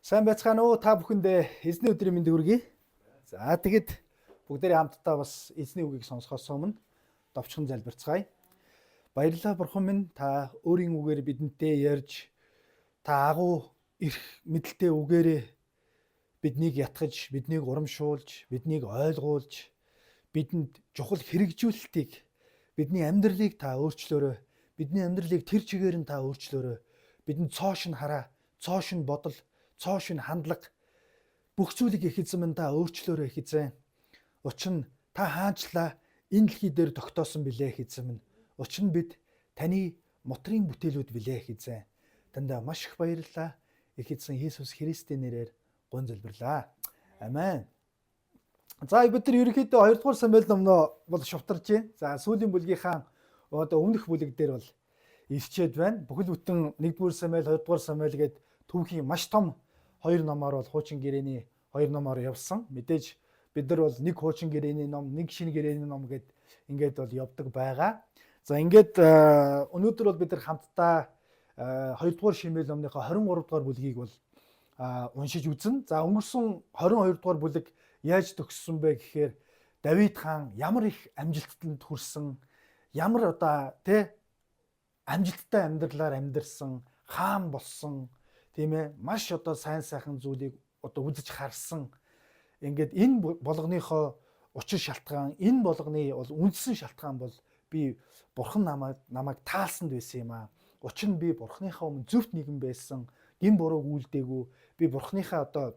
Сайн байцгаана уу? Та бүхэндээ эзний өдрийн мэндийг хүргэе. За тэгэд бүгдээрээ хамтдаа бас эзний үгийг сонсохоос өмнө довчхон залбирцгаая. Баярлалаа, Бурхан минь, та өөрийн үгээр бидэнтэй ярьж, та агуу эрх мэдэлтэй үгээрээ биднийг ятгаж, биднийг урамшуулж, биднийг ойлгуулж, бидэнд чухал хэрэгжүүлэлтийг, бидний амьдралыг та өөрчлөөрэй. Бидний амьдралыг тэр чигээр нь та өөрчлөөрэй. Бидэнд цоо шинэ хараа, цоо шинэ бодол, цоо шинэ хандлага, бүх зүйлийг, их Эзэн минь, та өөрчлөөрэй, их Эзэн. Учир нь та хаанчлаа энэ дэлхий дээр тогтоосон билээ, их Эзэн минь. Учир нь бид таны мутрын бүтээлүүд билээ, их Эзэн. Танд маш их баярлалаа. Их Эзэн Иесус Христийн нэрээр гуйн залбирлаа. Амен. За, бид нар ерөнхийдөө 2 дугаар Самуэль номноо бол шувтарч байна. За, сүүлийн бүлгийнхаа одоо өмнөх бүлэг дээр бол ирчээд байна. Бүхэл бүтэн 1 дугаар Самуэль, 2 дугаар Самуэль гээд түүхийн маш том хоёр номоор бол хуучин гэрээний хоёр номоор явсан. Мэдээж бид нар бол нэг хуучин гэрээний ном, нэг шинэ гэрээний ном гээд ингээд бол явдаг байгаа. За, ингээд өнөөдөр бол бид нар хамтдаа 2 дугаар Шимэл номныхоо 23 дугаар бүлгийг бол уншиж үзнэ. За, өнгөрсөн 22 дугаар бүлэг яаж төгссөн бэ гэхээр Давид хаан ямар их амжилттанд хүрсэн, ямар одоо тэ амжилттай амьдралаар амьдарсан, хаан болсон, тийм ээ, маш одоо сайн сайхан зүйлийг одоо үзэж харсан. Ингээд энэ болгоныхоо учир шалтгаан, энэ болгоны бол үндсэн шалтгаан бол би Бурхан намайг таалсанд байсан юм аа. Учир нь би Бурханыхаа өмнө зөвхт нэгэн байсан, гэм бурууг үйлдээгүй. Би Бурханыхаа одоо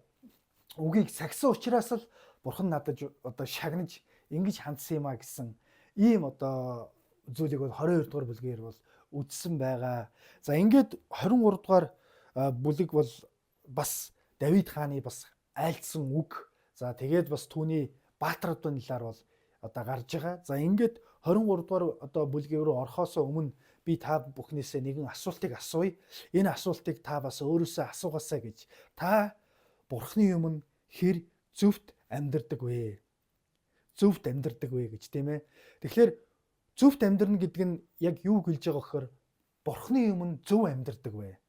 үгийг сахисан учраас л Бурхан надад одоо шагнаж ингэж хандсан юм а гэсэн ийм одоо зүйлийг бол 22 дугаар бүлгээр бол үзсэн байгаа. За, ингээд 23 дугаар бүлэг бол бас Давид хааны бас айлдсан үг. За, тэгээд бас түүний баатруудын талаар бол одоо гарч байгаа. За, ингээд 23 дугаар одоо бүлгийн рүү орохоос өмнө би та бүхнээсээ нэгэн асуултыг асууя. Энэ асуултыг та бас өөрөөсөө асуугаасай гэж. Та Бурхны өмнө хэр зөвхт амьдардаг вэ? Зөвхт амьдардаг вэ гэж, тийм ээ. Тэгэхээр зөвхт амьдрна гэдэг нь яг юу хэлж байгаа гэхээр Бурхны өмнө зөв амьдардаг вэ?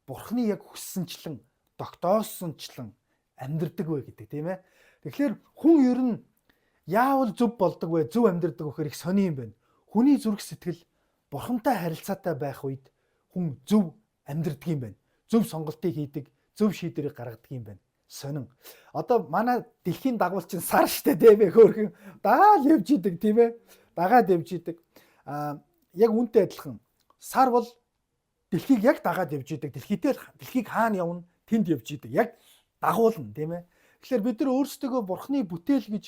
Бурхны яг хүссэнчлэн, тогтоосончлон амьдардаг вэ гэдэг, тийм ээ. Тэгэхээр хүн ер нь яавал зөв болдог вэ? Зөв амьдардаг гэхээр их сони юм байна. Хүний зүрх сэтгэл Бурхантай харилцаатай байх үед хүн зөв амьдардаг юм байна. Зөв сонголтыг хийдэг, зөв шийдвэрийг гаргадаг юм байна. Сонин. Одоо манай дэлхийн дагуул чинь сар штэ, тийм ээ, хөөрхөн дагаал явж идэг, тийм ээ. Дагаад явж идэг. Аа, яг үүнтэй адилхан сар бол дэлхийг яг дагаад явж идэг. Дэлхийдээ дэлхийг хаана явна, тэнд явж идэг. Яг дагуулна, тийм ээ. Тэгэхээр бид нар өөрсдөө Бурхны бүтээл гэж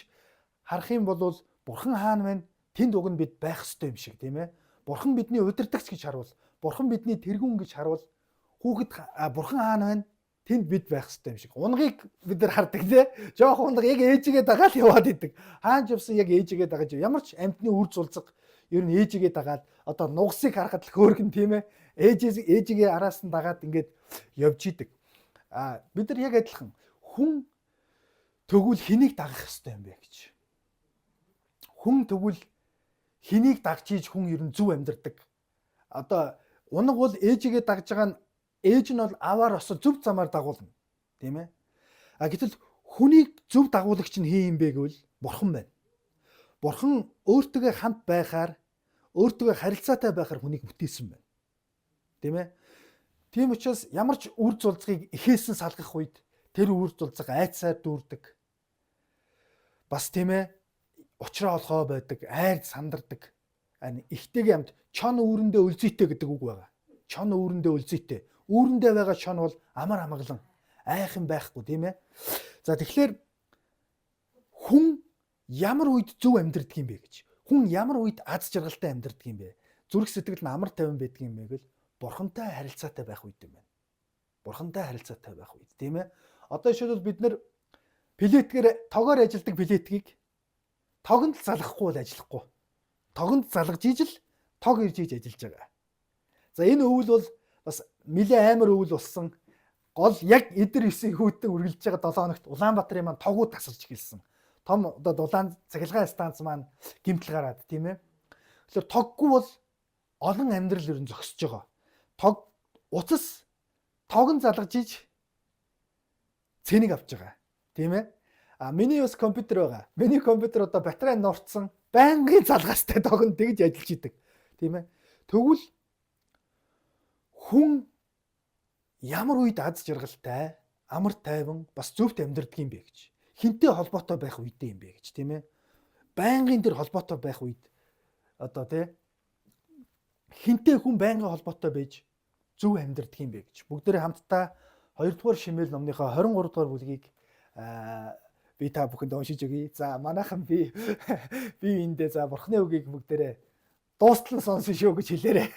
харах юм бол Бурхан хаана байна? Тэнд уг нь бид байх ёстой юм шиг, тийм ээ. Бурхан бидний удирдагч гэж харуул, Бурхан бидний тэргүүн гэж харуул, хүүхэд Бурхан хаана байна? Тэнд бид байх ёстой юм шиг. Унагийг бид нар хардаг, тий. Жоох унаг яг ээжигээ дагаад яваад идэг. Хаан ч явсан яг ээжигээ дагаж, ямар ч амьтны үр зулцга ер нь ээжигээ дагаад, одоо нугасыг харахад л хөөрхөн, тийм ээ. Ээжээс ээжигээ араас нь дагаад ингээд явж идэг. А бид нар яг адилхан хүн тэгвэл хэнийг дагах ёстой юм бэ гэж. Хүн тэгвэл хэнийг дагж ийж хүн ер нь зөв амьдардаг? Одоо унаг бол ээжигээ дагж байгаа нь ээж нь бол аваар осоо зөв замаар дагуулна. Тийм ээ. А гэтэл хүнийг зөв дагуулагч нь хэн юм бэ гэвэл Бурхан байна. Бурхан өөртөө хамт байхаар, өөртөө харилцаатай байхаар хүнийг бүтээсэн байна. Тийм ээ. Тийм учраас ямар ч үр зулцгийг эхээсэн салгах үед тэр үр зулцга айдсаар дүүрдэг. Бас, тийм ээ, учраа олгоо байдаг, айр сандардаг. Ихтэйгээ амт чон үүрэндээ өлзийтэй гэдэг үг байгаа. Чон үүрэндээ өлзийтэй. Үүрэндээ байгаа чон бол амар амгалан, айх юм байхгүй, тийм ээ. За, тэгэхээр хүн ямар үед зөв амьдардаг юм бэ гэж. Хүн ямар үед аз жаргалтай амьдардаг юм бэ? Зүрх сэтгэл нь амар тайван байдаг юм бэ гэвэл Бурхантай харилцаатай байх үед юм байна. Бурхантай харилцаатай байх үед, тийм ээ. Одоо жишээлбэл бид нар плиткээр, тогоор ажилладаг плиткийг тогонд л залгахгүй бол ажиллахгүй. Тогонд залгаж ижил тог ирж иж ажиллаж байгаа. За, энэ өвөл бол бас нэлээ амар өвөл болсон. Гол яг эдэр 9-ийн хүйтэн үргэлжлэж байгаа 7 хоногт Улаанбаатарын маань тогууд тасарч эхэлсэн. Том одоо дулаан цахилгаан станц маань гэмтэл гараад, тийм ээ. Тэгэхээр тоггүй бол олон амьдрал ер нь зогсож байгаа. Тог уцас тогон залгаж иж Цэнийг авч байгаа. Тийм ээ? А миний бас компьютер байгаа. Миний компьютер одоо батарей нурцсан, байнгын залгаастай догн тэгж ажиллаж идэг. Тийм ээ? Тэгвэл хүн ямар үед аз жаргалтай, амар тайван, бас зөвхт амьдрдаг юм бэ гэж. Хинтээ холбоотой байх үедээ юм бэ гэж, тийм ээ? Байнгын тэр холбоотой байх үед одоо тий хинтээ хүн байнгын холбоотой байж зөв амьдрдаг юм бэ гэж. Бүгдээрээ хамтдаа 2 дугаар Шимэл номныхоо 23 дугаар бүлгийг би та бүхэнд уншиж өгье. За манайхан би эндээ за Бурхны үгийг бүгдээрээ дуустал нь сонсон шүү гэж хэлээрэй.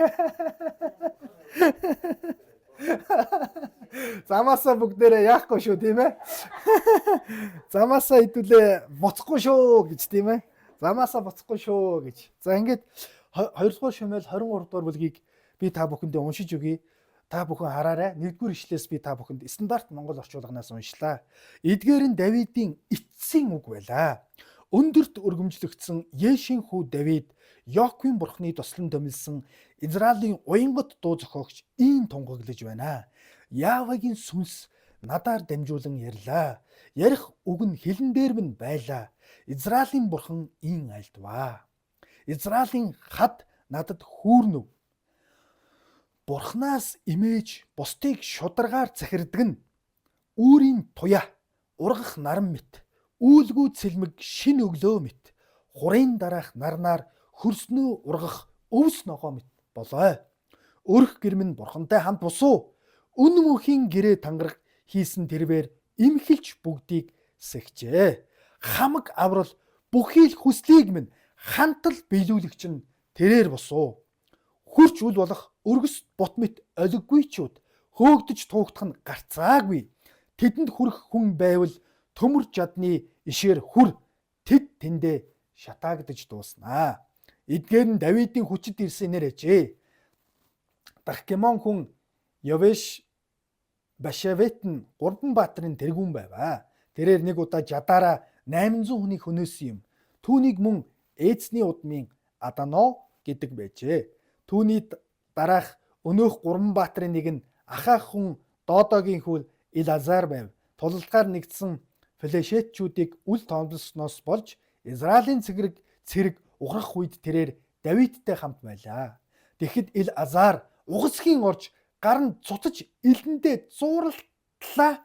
Замаасаа бүгдээрээ яахгүй шүү, тийм ээ. Замаасаа хэдүүлээ буцахгүй шүү гэж, тийм ээ. Замаасаа буцахгүй шүү гэж. За ингээд 2 дугаар Шимэл 23 дугаар бүлгийг би та бүхэндээ уншиж өгье. Та бүхэн хараарай. 1-р ишлээс би та бүхэнд стандарт монгол орчуулганаас уншлаа. Эдгээр нь Давидын эцсийн үг байлаа. Өндөрт өргөмжлөгдсөн Ешийн хүү Давид Йоквийн бурхны тослон томилсон Израилийн уянгат дуу зохиогч ийм тунгаглаж байна. Яавагийн сүнс надаар дамжуулан ярьлаа. Ярих үг нь хэлэн дээр минь байлаа. Израилийн бурхан ийм альдваа. Израилийн хад надад хүүрнэв. Бурханаас имэж бусдыг шударгаар захирдаг нь үүрийн туяа, ургах наран мэт, үйлгүү цэлмэг шин өглөө мэт, хурын дараах нарнаар хөрснөө ургах өвс ногоо мэт болой. Өрх гэрмэн бурхантай хамт бусуу. Үн мөнхийн гэрээ тангараг хийсэн тэрвэр имхэлж бүгдийг сэгчээ. Хамаг аврал бүхий л хүслийг минь хантал биелүүлэгч нь тэрээр бусуу. Хөрч үл болох өргөс бут мэт олиггүйчүүд хөөгдөж туугдах нь гарцаагүй. Тэдэнд хүрэх хүн байвал төмөр жадны ишээр хүр тэд тэндээ шатаагдаж дууснаа. Эдгээр нь Давидын хүчит ирсэн нэр ажээ. Дахкемон хүн Явеш Башавет нь гурван баатрын тэргүүн байваа. Тэрээр нэг удаа жадаараа 800 хүнийг хөнөөсөн юм. Түүнийг мөн Эцний удмын Адано гэдэг байжээ. Түүний дараах өнөөх гурван баатрын нэг нь Ахах хүн Додогийн хүү Илазар байв. Тулалдгаар нэгдсэн Флешетчүүдийг үл томилсноос болж Израилийн цэрэг ухрах үед тэрээр Давидтай хамт байлаа. Тэгэхэд Илазар угсхийн орж гар нь цуцаж элэндээ зууралтлаа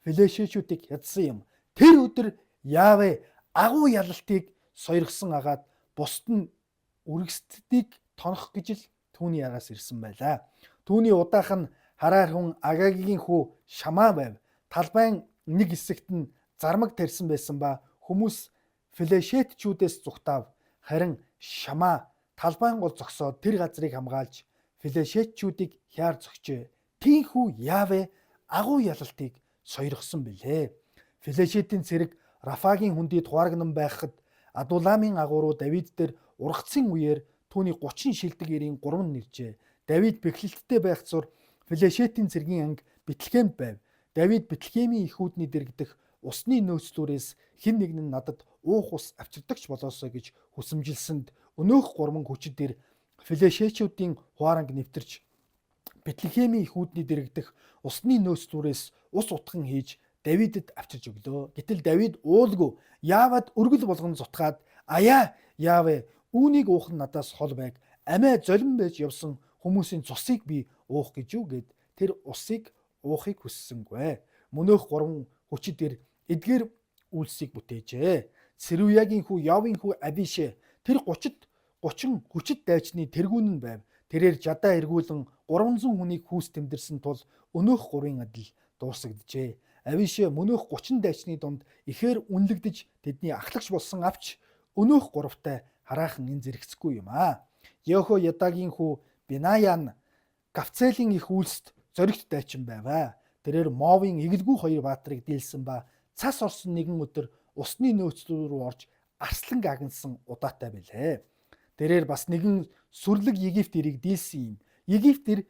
Флешетчүүдийг хядсан юм. Тэр өдөр Яавэ агуу ялалтыг сойргосон агаад бусд нь үргэсддийг тонох гэж л түүний араас ирсэн байлаа. Түүний удаах нь хараар хүн Агагийн хүү Шамаа байв. Талбайн нэг хэсэгт нь зармаг тарьсан байсан ба хүмүүс Флешетчүүдээс зүхтаав. Харин Шамаа талбайн гол зогсоод тэр газрыг хамгаалж Флешетчүүдийг хяар зөгчээ. Тийнхүү Яавэ агуу ялалтыг сойргосон билээ. Флешетийн цэрэг Рафагийн хүндийд хувааргнан байхад Адуламын агуу руу Давид дээр ургацын үеэр түүний 30 шилдэг эрийн 3 нь нэржээ. Давид бэхлэлттэй байх зур Флешетийн цэргийн анги Бэтлехемд байв. Давид Бэтлехемийн эхүүдний дэргэдэх усны нөөцлүүрээс хэн нэг нь надад уух ус авчирдагч болоосой гэж хүсэмжилсэнд өнөөх гурван хүчит дэр Флешетчүүдийн хуаранг нэвтэрч Бэтлехемийн эхүүдний дэргэдэх усны нөөцлүүрээс ус утхан хийж Давидэд авчирч өглөө. Гэтэл Давид уулгүй яавад өргөл болгон зутгаад аяа Яавэ үүнийг уух нь надаас хол байг. Амиа золин байж явсан хүмүүсийн цусыг би уух гэж юу гэд тэр усыг уухыг хүссэнгүй. Мөнөөх гурван хүчит дэр эдгээр үйлсийг бүтээжээ. Цэрүягийн хүү Йовын хүү Абишэ тэр 30 хүчит дайчны тэргүүн нь байв. Тэрээр жадаа эргүүлэн 300 хүнийг хүүс тэмдэрсэн тул өнөөх гурвын адил дуусагджээ. Авишэ мөнөөх 30 дайчны дунд ихээр үнэлэгдэж тэдний ахлагч болсон авч өнөөх гуравтай хараахан энэ зэрэгцэхгүй юм аа. Йохо Ядагийн хүү Бинаян Гавцелийн их үйлст зоригт дайчин байваа. Тэрээр Мовын эгэлгүй хоёр баатрыг дийлсэн ба цас орсон нэгэн өдөр усны нөөцлөл рүү орж арслан агнсан удаатай билээ. Тэрээр бас нэгэн сүрлэг Египт эрийг дийлсэн юм. Египт эр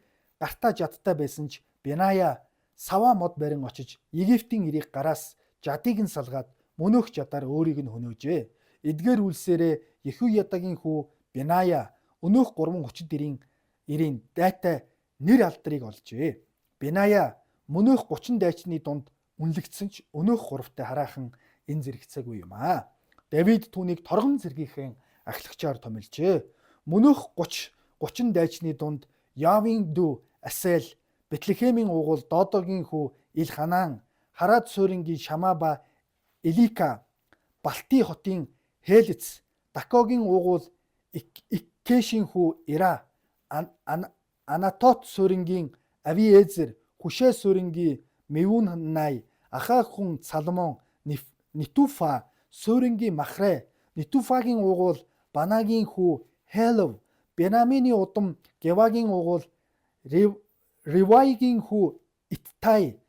гартаа жадтай байсан ч Биная саваа мод барин очиж Египтийн эрийг гараас жадыг нь салгаад мөнөөх жадаар өөрийг нь хөнөөжээ. Эдгээр үйлсээрээ Ехуядагийн хүү Биная өнөөх гурван хүчит эрийн дайтай нэр алдрыг олжээ. Биная мөнөөх 30 дайчны дунд Үнэлэгдсэн ч өнөөх гуравтай хараахан энэ зэрэгцээгүй юм аа. Давид түүнийг торгон зэргийнхээ ахлагчаар томилжээ. Мөнөөх 30 30 дайчны дунд Явын дүү Асел, Бэтлехемийн уугуул Додогийн хүү Илханан, Харад суурингийн Шамаба Элика, Балти хотын Хелец, Дакогийн уугуул Иккешийн хүү Ира, Анатот суурингийн Авиэзер, Хүшээ суурингийн Мевуннай, Аха хүн Салмон, Нитуфа суурингийн Махре, Нитуфагийн уугуул Банагийн хүү Хелов, Бенамины удам Гевагийн уугуул Ривайгийн хүү Иттай,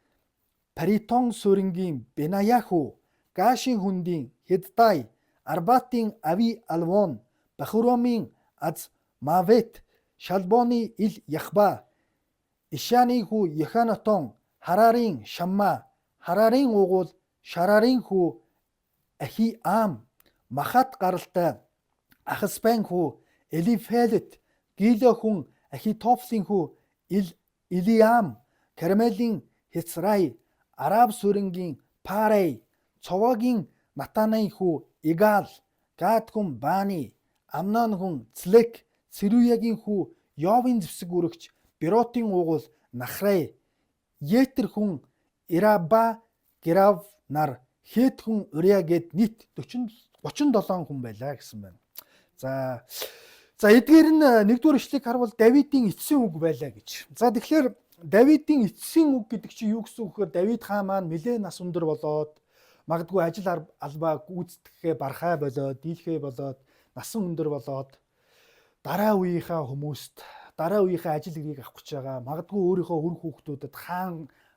Паритон суурингийн Бенаяху, Гашийн хүндийн Хеддай, Арбатын Ави Алвон, Бахуромын Аз Мавет, Шалбоны Ил Яхба, Ишаны хүү Еханатон, Харарын Шамма, Харарын уугуул Шарарын хүү Ахиам, Махат гаралтай Ахасбайн хүү Элифелет, Гило хүн Ахитофлын хүү Ил Илиам, Кармелийн Хецрай, Араб сүрэнгийн Парай, Цовогийн Натанай хүү Игал, Гад хүн Бани, Амнон хүн Цлек, Цэрүягийн хүү Йовын зэвсэг өрөгч Беротын уугуул Нахрай, Етер хүн Ираба Герав нар, Хет хүн Уриа гэд нийт 40 37 хүн байлаа гэсэн байна. За эдгээр нь нэгдүгээр ишлэгийг харвал Давидын эцсийн үг байлаа гэж. За, тэгэхээр Давидын эцсийн үг гэдэг чинь юу гэсэн үг гэхээр Давид хаан маань нэлээд нас өндөр болоод, магадгүй ажил албаа гүйцэтгэхээ бархай болоод, дийлхээ болоод, насан өндөр болоод, дараа үеийнхаа хүмүүст, дараа үеийнхээ ажил хэргийг авах гэж байгаа. Магадгүй өөрийнхөө үр хүүхдүүдэд,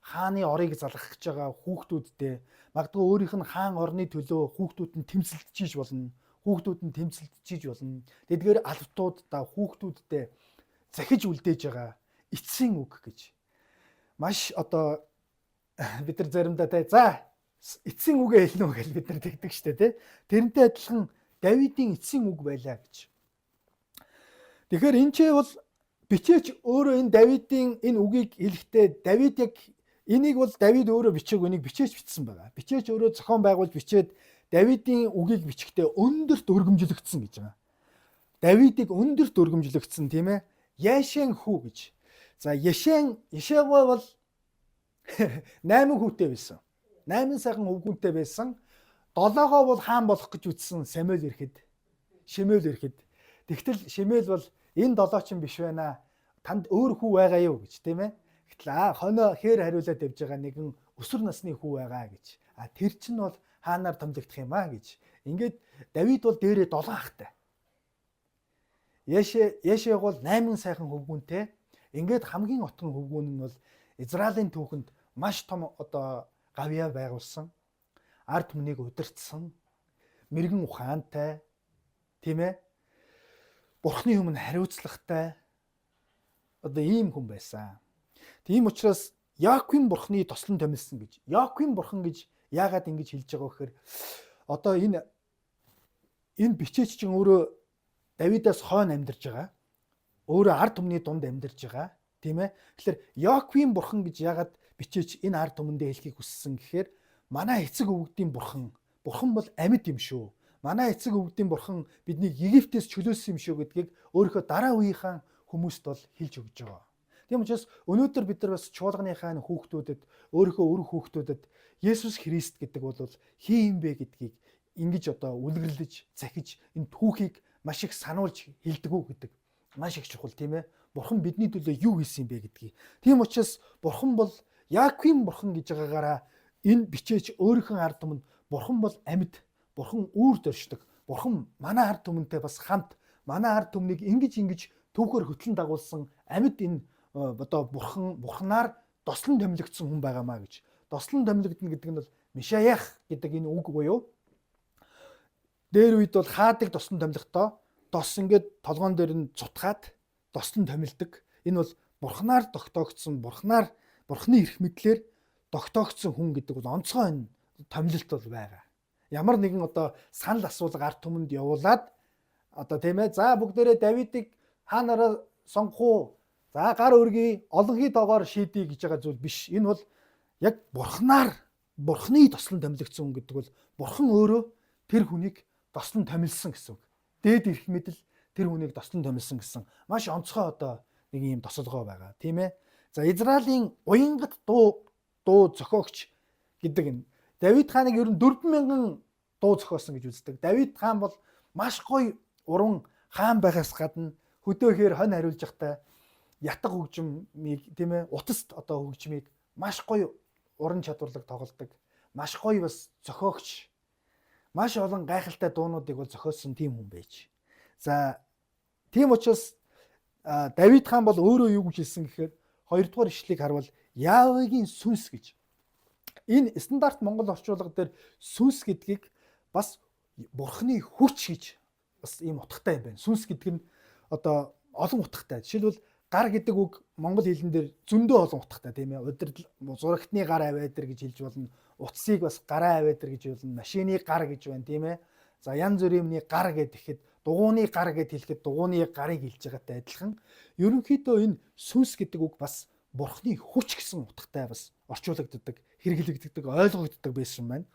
хааны орыг залгах гэж байгаа хүүхдүүдтэй, магадгүй өөрийнх нь хаан орны төлөө хүүхдүүд нь тэмцэлдэж болно. Хүүхдүүд нь тэмцэлдэж болно. Тэдгээр албатуудаа хүүхдүүдтэй захиж үлдээж байгаа эцсийн үг гэж. Маш одоо бид нар заримдаа те, за, эцсийн үгээ хэлнэ үү гэж бид нар тэгдэг штэ, те. Тэрнтэй адилхан Давидын эцсийн үг байлаа гэж. Тэгэхээр энэ ч бол бичээч өөрөө энэ Давидын энэ үгийг хэлэхдээ Давид яг энийг бол Давид өөрөө бичээг, энийг бичээч бичсэн байгаа. Бичээч өөрөө зохион байгуулж бичээд Давидын үгийг бичихдээ өндөрт өргөмжлөгдсөн гэж байгаа. Давидыг өндөрт өргөмжлөгдсөн, тийм ээ. Яшен хүү гэж. За, Яшен Ишэгой бол 8 хүүтэй байсан. 8 сайхан өвгүнтэй байсан. Долоогоо бол хаан болох гэж үтсэн Самуэль ирэхэд. Шемэл ирэхэд. Тэгтэл Шемэл бол энэ долоо чинь биш байна. Танд өөр хүү байгаа юу гэж, тийм ээ. Гэтэл хоноо хээр хариулаад явж байгаа нэгэн өсвөр насны хүү байгаа гэж. А тэр чинь бол хаанаар томилогдох юм а гэж. Ингээд Давид бол дээрээ 7 ахтай. Яшег бол 8 сайхан хөвгүүнтэй. Ингээд хамгийн отгон хөвгүүн нь бол Израилийн түүхэнд маш том одоо гавьяа байгуулсан. Ард түмнийг удирдсан. Мэргэн ухаантай. Тийм ээ. Бурхны өмнө хариуцлагатай. Одоо ийм хүн байсан. Тийм учраас Яаковын бурхны тослон томилсон гэж. Яаковын бурхан гэж яагаад ингэж хэлж байгаа вэ гэхээр одоо энэ бичээч чинь өөрөө Давидаас хойно амьдарч байгаа. Өөрөө ард түмний дунд амьдарч байгаа. Тийм ээ. Тэгэхээр Яаковын бурхан гэж яагаад бичээч энэ ард түмэндээ хэлхийг хүссэн гэхээр манай эцэг өвгдийн бурхан, бурхан бол амьд юм шүү. Манай эцэг өвгдийн бурхан биднийг Египтээс чөлөөлсөн юм шүү гэдгийг өөрийнхөө дараа үеийнхаа хүмүүст бол хэлж өгч байгаа. Тийм учраас өнөөдөр бид нар бас чуулганыхаа хүүхдүүдэд, өөрийнхөө үр хүүхдүүдэд Есүс Христ гэдэг бол хин юм бэ гэдгийг ингэж одоо үлгэрлэж, захиж, энэ түүхийг маш их сануулж хэлдэг үү гэдэг маш их чухал, тийм ээ. Бурхан бидний төлөө юу хийсэн юм бэ гэдгийг. Тийм учраас бурхан бол Яаковын бурхан гэж байгаагаараа энэ бичээч өөрийнхөө ард түмэнд бурхан бол амьд, бурхан үүр доршдог, бурхан манай ард түмэнтэй бас хамт, манай ард түмнийг ингэж ингэж түүхээр хөтлөн дагуулсан амьд энэ одоо бурхан, бурханаар тослон томилогдсон хүн байгаамаа гэж. Тослон томилогдно гэдэг нь бол Мишаях гэдэг энэ үг буюу дээр үед бол хаадаг тослон томилохдоо дос ингээд толгоон дээр нь цутгаад тослон томилдог. Энэ бол бурхнаар тогтоогдсон, бурхнаар, бурхны эрх мэдлээр тогтоогдсон хүн гэдэг бол онцгой энэ томилолт бол байгаа. Ямар нэгэн одоо санал асуулга ард түмэнд явуулаад одоо, тийм ээ, за, бүгдээрээ Давидыг хаанаараа сонгох уу? За, гар өргөе, олонхий тоогоор шийдье гэж байгаа зүйл биш. Энэ бол яг бурхнаар Бурхны тослон томилогдсон хүн гэдэг бол Бурхан өөрөө тэр хүнийг тослон томилсон гэсэн үг. Дээд эрх мэдэл тэр хүнийг тослон томилсон гэсэн маш онцгой одоо нэг юм тосолгоо байгаа, тийм ээ. За, Израилийн уянгат дуу зохиогч гэдэг нь Давид хааныг ер нь 4000 дуу зохиосон гэж үздэг. Давид хаан бол маш гоё уран хаан байхаас гадна хөдөөхээр хонь хариулж явахдаа ятга хөгжмийг, тийм ээ, утаст одоо хөгжмийг маш гоё уран чадварлаг тоглодог. Маш гоё бас зохиогч. Маш олон гайхалтай дуунуудыг бол зохиосон тийм хүн байж. За, тийм учраас Давид хаан бол өөрөө юу гэж хэлсэн гэхээр 2 дугаар ишлэгийг харвал Яавегийн сүнс гэж. Энэ стандарт монгол орчуулга дээр сүнс гэдгийг бас бурхны хүч гэж бас ийм утгатай юм байна. Сүнс гэдэг нь одоо олон утгатай. Жишээлбэл, гар гэдэг үг монгол хэлэн дээр зөндөө олон утгатай, тийм ээ. Удирдал зурагтны гар аваад ир гэж хэлж болно. Утсыг бас гараа аваад ир гэж болно. Машины гар гэж байна, тийм ээ. За, янз бүрийн юмны гар гэхэд, дугууны гар гэд хэлэхэд дугууны гарыг хэлж байгаатай адилхан ерөнхийдөө энэ сүнс гэдэг үг бас бурхны хүч гэсэн утгатай бас орчуулагддаг, хэрэглэгддэг, ойлгогддог байсан байна.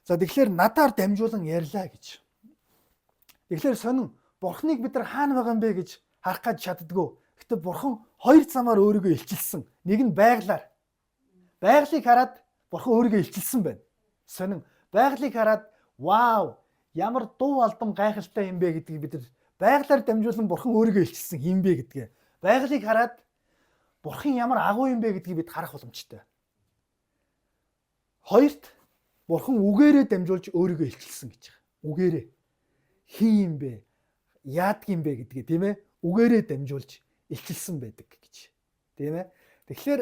За, тэгэхээр надаар дамжуулан ярьлаа гэж. Тэгэхээр сонин, бурхныг бид нар хаана байгаа юм бэ гэж харах гэж чаддаггүй. Гэхдээ бурхан хоёр замаар өөрийгөө илчилсэн. Нэг нь байгалаар. Байгалыг хараад бурхан өөрийгөө илчилсэн байна. Сонин, байгалыг хараад вау, ямар дуу албан гайхалтай юм бэ гэдгийг бид нар байгалаар дамжуулан бурхан өөрийгөө илчилсэн юм бэ гэдгээ. Байгалыг хараад бурхан ямар агуу юм бэ гэдгийг бид харах боломжтой. Хоёрт бурхан үгээрээ дамжуулж өөрийгөө илчилсэн гэж байгаа. Үгээрээ. Хин юм бэ? Яадаг юм бэ гэдгээ, тийм ээ, үгээрээ дамжуулж илчилсэн байдаг гэж. Тийм ээ. Тэгэхээр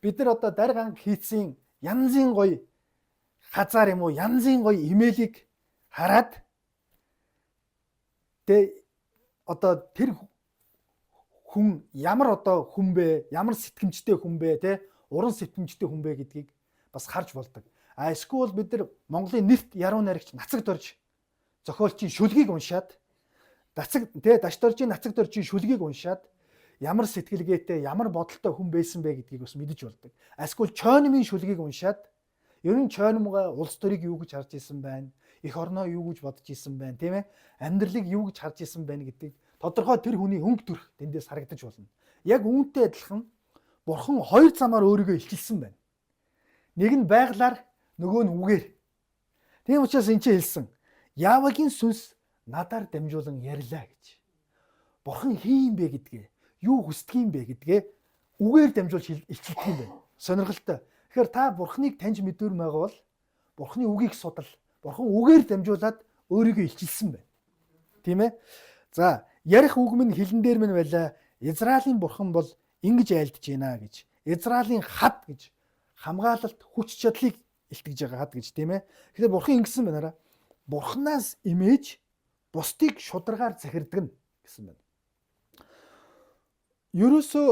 бид нар одоо дарь ганг хийцэн янзын гоё хазаар юм уу, янзын гоё имэйлийг хараад тэ одоо тэр хүн ямар одоо хүн бэ, ямар сэтгэмжтэй хүн бэ, тэ, уран сэтгэмжтэй хүн бэ гэдгийг бас харж болдог. А эсвэл бид нар Монголын нэрт яруу найрагч Нацаг Дорж зохиолчийн шүлгийг уншаад, Дацаг тэ Даш Доржийн, Нацаг Доржийн шүлгийг уншаад ямар сэтгэлгээтэй, ямар бодолтой хүн байсан бэ гэдгийг бас мэдэж болдог. Эсвэл Чойномын шүлгийг уншаад ер нь Чойномгой улс төрийг юу гэж харж исэн байна, эх орноо юу гэж бодож исэн байна, тийм ээ? Амьдралыг юу гэж харж исэн байна гэдгийг тодорхой тэр хүний өнгө төрх тэндээс харагдаж болно. Яг үүнтэй адилхан бурхан хоёр замаар өөрийгөө илчилсэн байна. Нэг нь байгалаар, нөгөө нь үгээр. Тийм учраас энэ чинь хэлсэн. Явагийн сүнс надаар дамжуулан ярьлаа гэж. Бурхан хин юм бэ гэдгээ, юу хүсдэг юм бэ гэдгээ үгээр дамжуулж илчилдэг юм байна. Сонирхолтой. Тэгэхээр та Бурханыг таньж мэдүүр байгаа бол Бурханы үгийг судал. Бурхан үгээр дамжуулаад өөрийгөө илчилсэн байна. Тийм ээ? За, ярих үг минь хэлэн дээр минь байлаа. Израилийн бурхан бол ингэж айлдж байна гэж. Израилийн хад гэж хамгаалалт, хүч чадлыг илтгэж байгаа хад гэж, тийм ээ. Тэгэхээр бурхан ингэсэн байна. Бурханаас имэж бусдыг шударгаар захирдаг нь гэсэн байна. Ерөөсөө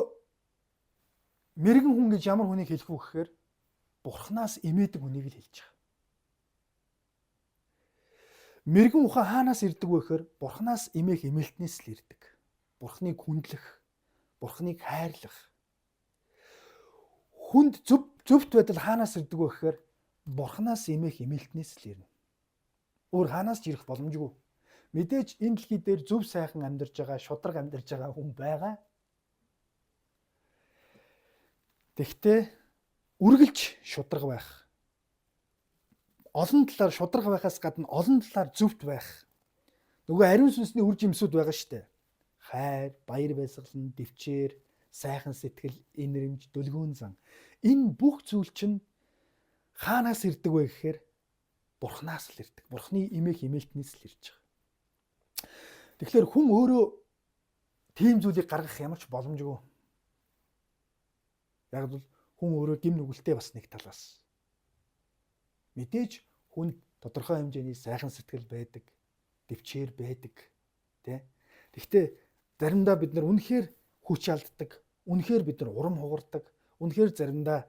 мэрэгэн хүн гэж ямар хүнийг хэлэх үү гэхээр бурханаас имээдэг хүнийг л хэлж байгаа. Мэрэгэн ухаан хаанаас ирдэг вэ гэхээр бурханаас имээх эмээлтнээс л ирдэг. Бурханыг хүндлэх, бурханыг хайрлах. Хүнд зөв зөвхт байдал хаанаас ирдэг вэ гэхээр бурханаас имээх эмээлтнээс л ирнэ. Өөр хаанаас ч ирэх боломжгүй. Мэдээж энэ дэлхий дээр зөв сайхан амьдарч байгаа, шударга амьдарч байгаа хүн байгаа. Тэгтээ үргэлж шударга байх. Олон талаар шударга байхаас гадна олон талаар зөвхт байх. Нөгөө ариун сүнсний үр жимсүүд байгаа шүү дээ. Хайр, баяр баясгалан, дэвчээр, сайхан сэтгэл, инрэмж, дүлгөөн зан. Энэ бүх зүйл чинь хаанаас ирдэг вэ гэхээр Бурханаас л ирдэг. Бурханы имэх имээлтнээс л ирж байгаа. Тэгэхээр хүн өөрөө тийм зүйлийг гаргах ямар ч боломжгүй. Яг л хүн өөрөө гим нүгэлтэй бас нэг талаас. Мэдээж хүнд тодорхой хэмжээний сайхан сэтгэл байдаг, дэвчээр байдаг, тэ. Гэхдээ заримдаа бид нар үнэхээр хүч алддаг, үнэхээр бид нар урам хугардаг, үнэхээр заримдаа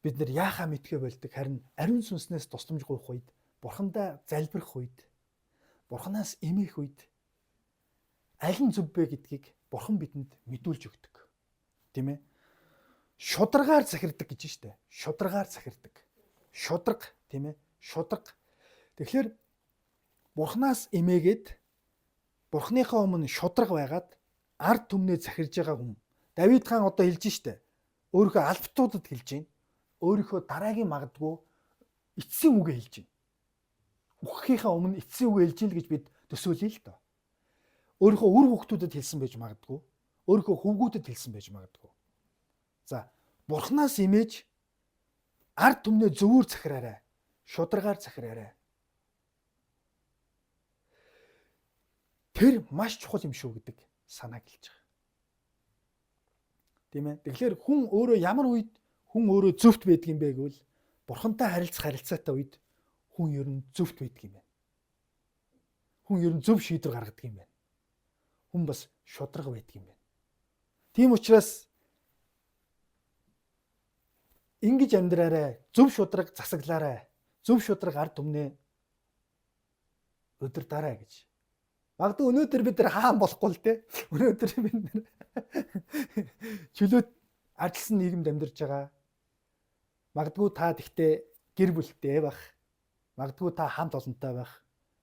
бид нар яахаа мэдхээ болдог. Харин ариун сүнснээс тусламж гуйх үед, бурхандаа залбирх үед, бурханаас эмээх үед аль нь зөв бэ гэдгийг бурхан бидэнд мэдүүлж өгдөг. Тийм ээ? Шударгаар захирдаг гэж штэ. Шударгаар захирдаг. Шудраг, тийм ээ? Шудраг. Тэгэхээр Бурханаас эмээгээд Бурханыхаа өмнө шудраг байгаад ард түмнээ захирж байгаа хүн. Давид хаан одоо хэлж штэ. Өөрийнхөө албатуудад хэлж байна. Өөрийнхөө дараагийн магадгүй эцсийн үгээ хэлж байна. Үхэхийнхээ өмнө эцсийн үгээ хэлж гин л гэж бид төсөөлье л доо. Өөрийнхөө үр хүүхдүүдэд хэлсэн байж магадгүй. Өөрийнхөө хөвгүүдэд хэлсэн байж магадгүй. За, Бурханаас имэж ард түмнээ зөвүүр захираарай. Шударгаар захираарай. Тэр маш чухал юм шүү гэдэг санааг хэлж байгаа. Тийм ээ. Тэгэхээр хүн өөрөө ямар үед хүн өөрөө зөвхт байдаг юм бэ гэвэл Бурхантай харилцах харилцаатай үед хүн ер нь зөвхт байдаг юм байна. Хүн ер нь зөв шийдвэр гаргадаг юм байна. Хүн бас шударга байдаг юм байна. Тийм учраас ингэж амьдраарай, зөв шударга засаглаарай, зөв шударга ард түмнээ удирдаарай гэж. Магадгүй өнөөдөр бид нар хаан болохгүй л те. Өнөөдөр бид нар чөлөөт ардчилсан нийгэмд амьдарч байгаа. Магадгүй та тэгтээ гэр бүлтэй байх. Магадгүй та хамт олонтой байх.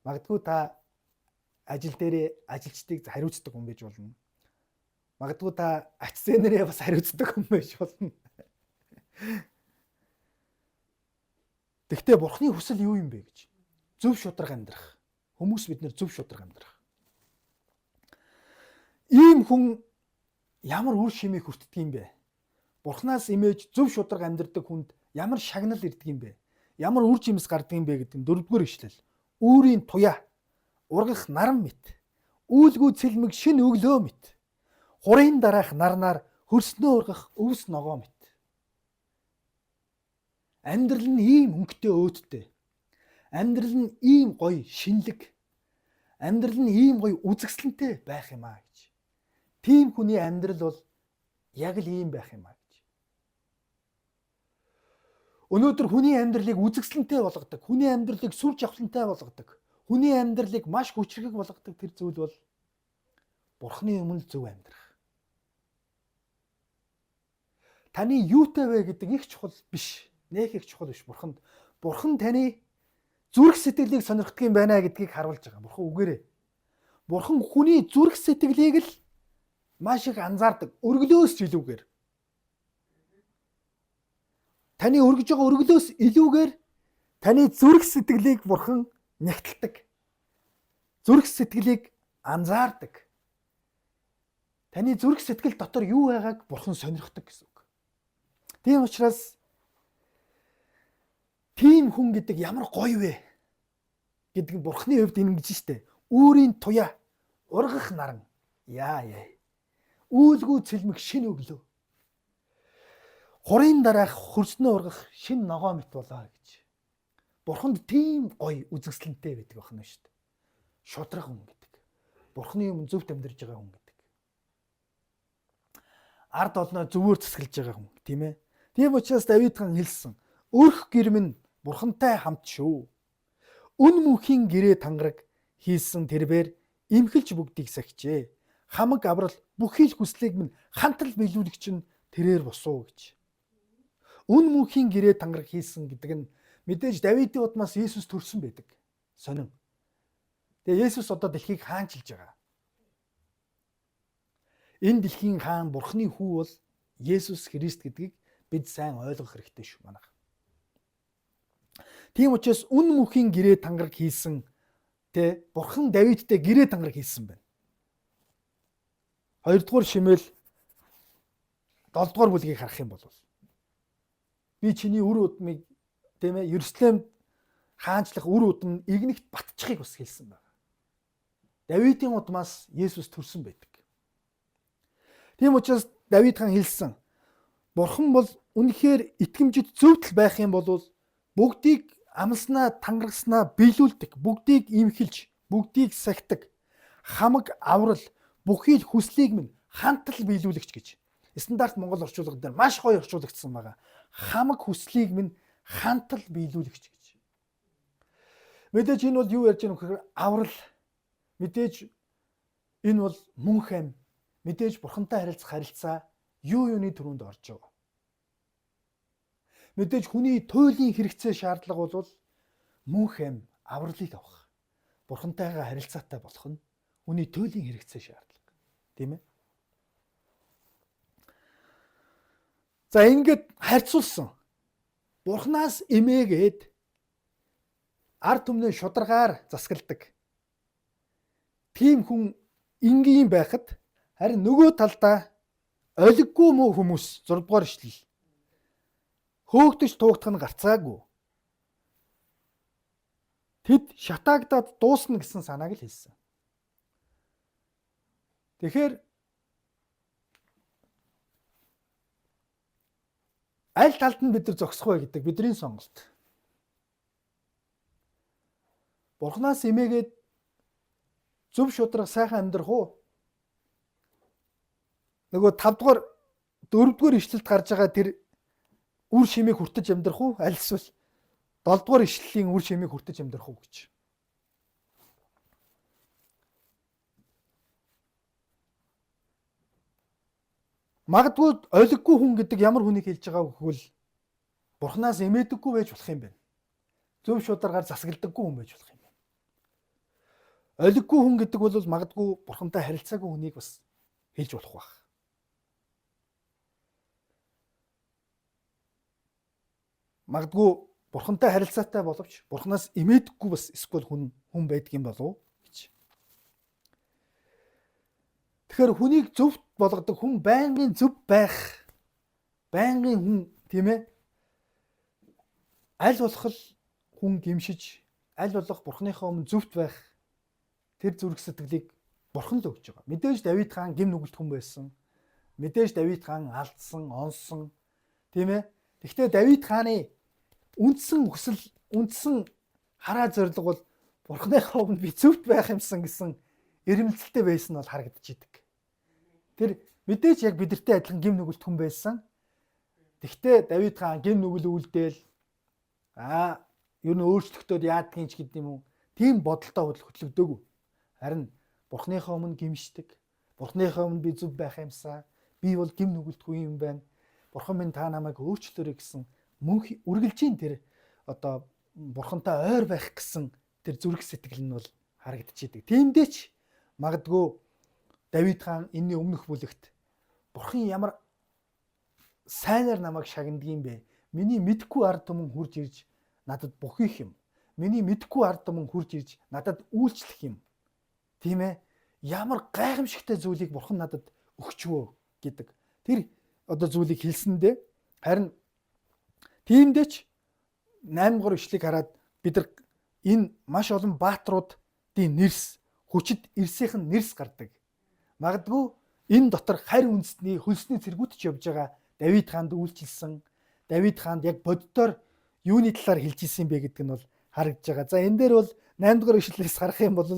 Магадгүй та ажил дээрээ ажилчдыг хариуцдаг хүн байж болно. Магадгүй та ач зээнэрээ бас хариуцдаг хүн байж болно. Тэгтээ Бурхны хүсэл юу юм бэ гэж. Зөв шударга амьдрах. Хүмүүс бид нэр зөв шударга амьдрах. Ийм хүн ямар үр шимийг хүртдэг юм бэ? Бурханаас имэж зөв шударга амьдрдаг хүнд ямар шагнал ирдэг юм бэ? Ямар үр жимс гардаг юм бэ гэдэг нь дөрөвдүгээр ишлэл. Үүрийн туяа, ургах наран мэт, үйлгүй цэлмэг шин өглөө мэт, хурын дараах нарнаар хөрснөө ургах өвс ногоо мэт. Амьдрал нь ийм хөнгөтэй өөдтэй. Амьдрал нь ийм гоё шинэлэг. Амьдрал нь ийм гоё үзэсгэлэнтэй байх юм аа гэж. Тийм хүний амьдрал бол яг л ийм байх юм аа гэж. Өнөөдөр хүний амьдралыг үзэсгэлэнтэй болгодог, хүний амьдралыг сүр жавхлантай болгодог, хүний амьдралыг маш хүчрхэг болгодог тэр зүйл бол Бурхны өмнө зөв амьдрах. Таны юутай вэ гэдэг их чухал биш. Нэх их чухал биш Бурханд. Бурхан таны зүрх сэтгэлийг сонирхдаг юм байна гэдгийг харуулж байгаа. Бурхан үгээрээ. Бурхан хүний зүрх сэтгэлийг л маш их анзаардаг. Өргөлөөс ч илүүгээр. Таны өргөж байгаа өргөлөөс илүүгээр таны зүрх сэтгэлийг Бурхан нягталдаг. Зүрх сэтгэлийг анзаардаг. Таны зүрх сэтгэл дотор юу байгааг Бурхан сонирхдаг гэсэн үг. Тийм учраас тийм хүн гэдэг ямар гоё вэ гэдэг нь Бурханы хувьд энэ ингэж штэ. Үүрийн туяа, ургах наран. Яа яа. Үйлгүй цэлмэг шин өглөө. Хурын дараах хөрснөө ургах шин ногоо мэт болоо гэж. Бурханд тийм гоё үзэсгэлэнтэй байдаг байна шүү дээ. Шудраг хүн гэдэг. Бурханы өмнө зөвхт амьдарч байгаа хүн гэдэг. Ард олноо зөвөөр засаглаж байгаа хүн, тийм ээ. Тийм учраас Давид хаан хэлсэн. Өрх гэрм нь Бурхантай хамт шүү. Үн мөнхийн гэрээ тангараг хийсэн тэрбээр имхэлж бүгдийг сахижээ. Хамаг аврал бүхий л хүслийг минь хантал биелүүлэгч нь тэрээр босуу гэж. Үн мөнхийн гэрээ тангараг хийсэн гэдэг нь мэдээж Давидын удмаас Есүс төрсөн байдаг. Сонин. Тэгээ Есүс одоо дэлхийг хаанчилж байгаа. Энэ дэлхийн хаан Бурхны хүү бол Есүс Христ гэдгийг бид сайн ойлгох хэрэгтэй шүү манайх. Тийм учраас үн мөнхийн гэрээ тангараг хийсэн тэ Бурхан Давидтай гэрээ тангараг хийсэн байна. 2 дугаар Шимэл 7 дугаар бүлгийг харах юм бол би чиний үр удмыг тийм ээ Иерусалимд хаанчлах үр удам игнэгт батчихыг бас хэлсэн байна. Давидын удмаас Есүс төрсөн байдаг. Тийм учраас Давид хаан хэлсэн. Бурхан бол үнэхээр итгэмжит зөвтөл байх юм бол бүгдийг амласнаа тангарагснаа биелүүлдэг, бүгдийг имхэлж, бүгдийг сахидаг, хамаг аврал, бүхий л хүслийг минь хантал биелүүлэгч гэж. Стандарт Монгол орчуулга дээр маш гоё орчуулагдсан байгаа. Хамаг хүслийг минь хантал биелүүлэгч гэж. Мэдээж энэ бол юу ярьж байгаа юм гэхээр аврал, мэдээж энэ бол мөнх ам, мэдээж бурхантай харилцах харилцаа юу юуны түрүүнд орж байгаа. Мэдээж хүний туйлын хэрэгцээ шаардлага бол мөнх ам авралыг авах. Бурхантайгаа харилцаатай болох нь хүний туйлын хэрэгцээ шаардлага. Тийм ээ? За ингээд харьцуулсан. Бурханаас эмээгээд ард түмнээ шударгаар засагладаг. Тийм хүн энгийн байхад харин нөгөө талдаа олиггүй муу хүмүүс 6 дугаар ишлэл. Хөөгдөж туугдах нь гарцаагүй. Тэд шатаагдаад дуусна гэсэн санааг л хэлсэн. Тэгэхээр аль талд нь бид нар зогсох вэ гэдэг бидний сонголт. Бурханаас эмээгээд зөв шударга сайхан амьдрах уу? Нөгөө 5 дугаар 4 дугаар ишлэлд гарч байгаа тэр үр шимийг хүртэж амьдрах уу? Аль эсвэл 7 дугаар ишлэлийн үр шимийг хүртэж амьдрах уу гэж. Магадгүй олиггүй хүн гэдэг ямар хүнийг хэлж байгаа гэвэл Бурханаас эмээдэггүй байж болох юм байна. Зөв шударгаар засагдаггүй хүн байж болох юм байна. Олиггүй хүн гэдэг бол магадгүй Бурхантай харилцаагүй хүнийг бас хэлж болох байх. Магадгүй Бурхантай харилцаатай боловч Бурханаас эмээдэггүй бас эсвэл хүн байдаг юм болов уу гэж. Тэгэхээр хүнийг зөв болгодог хүн байнгын зөв байх, байнгын хүн, тийм ээ? Аль болох л хүн гимшиж, аль болох Бурханыхаа өмнө зөвхт байх тэр зүрх сэтгэлийг Бурхан л өгч байгаа. Мэдээж Давид хаан гим нүгэлт хүн байсан. Мэдээж Давид хаан алдсан, онсон, тийм ээ? Гэхдээ Давид хааны үндсэн хүсэл, үндсэн хараа зорилго бол Бурханыхаа өмнө би зөвхт байх юмсан гэсэн эрмэлзэлтэй байсан нь бол харагдчихэдэг. Тэр мэдээж яг бидэртэй адилхан гим нүгэлт хүн байсан. Тэгвэл Давид хаан гим нүгэл үлдээл ер нь өөрчлөгдөд яадгийн ч гэдэг юм уу. Тийм бодолтой хөтлөгдөөгүй. Харин Бурханыхаа өмнө гимшдэг. Бурханыхаа өмнө би зөв байх юмсан. Би бол гим нүгэлтгүй юм байна. Бурхан минь та намайг өөрчлөөрэй гэсэн мөнх үргэлжийн тэр одоо Бурхантай ойр байх гэсэн тэр зүрх сэтгэл нь бол харагдчихэдэг. Тиймдээ ч магадгүй Давид хаан энэний өмнөх бүлэгт Бурхан ямар сайнаар намайг шагнадаг юм бэ? Миний мэдхгүй ард түмэн хурж ирж надад бухих юм. Миний мэдхгүй ард түмэн хурж ирж надад үйлчлэх юм. Тийм ээ? Ямар гайхамшигтай зүйлийг Бурхан надад өгчвөө гэдэг. Тэр одоо зүйлийг хэлсэндээ харин тиймдээ ч 8 дугаар ишлэгийг хараад бид нар энэ маш олон баатруудын нэрс хүчит ирсийнх нь нэрс гардаг. Магадгүй энэ дотор харь үндэстний хөлсний цэргүүд ч явж байгаа Давид хаанд үйлчилсэн. Давид хаанд яг боддоор юуны талаар хэлж исэн бэ гэдэг нь бол харагдаж байгаа. За энэ дээр бол 8 дугаар ишлэлээс харах юм бол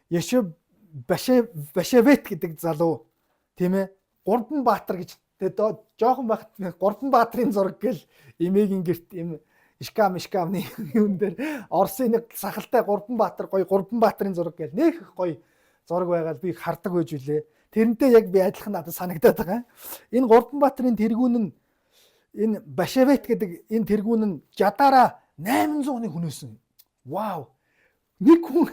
Яшав Башавет гэдэг залуу, тийм ээ, Гурван баатар гэж тэгээд жоохон байхад Гурван баатрын зураг гэл эмээгийн герт юм шкам шкамны юм дээр Оросын нэг сахалтай Гурван баатар гоё Гурван баатрын зураг гэл нэх гоё зураг байгаад би хардаг байж үлээ. Тэрнтэй яг би адилхан надад санагдаад байгаа. Энэ Гурван баатрын тэргүүн нь энэ Башавет гэдэг энэ тэргүүн нь жадаараа 800-ны хүнөөсөн. Вау. Нэг хүн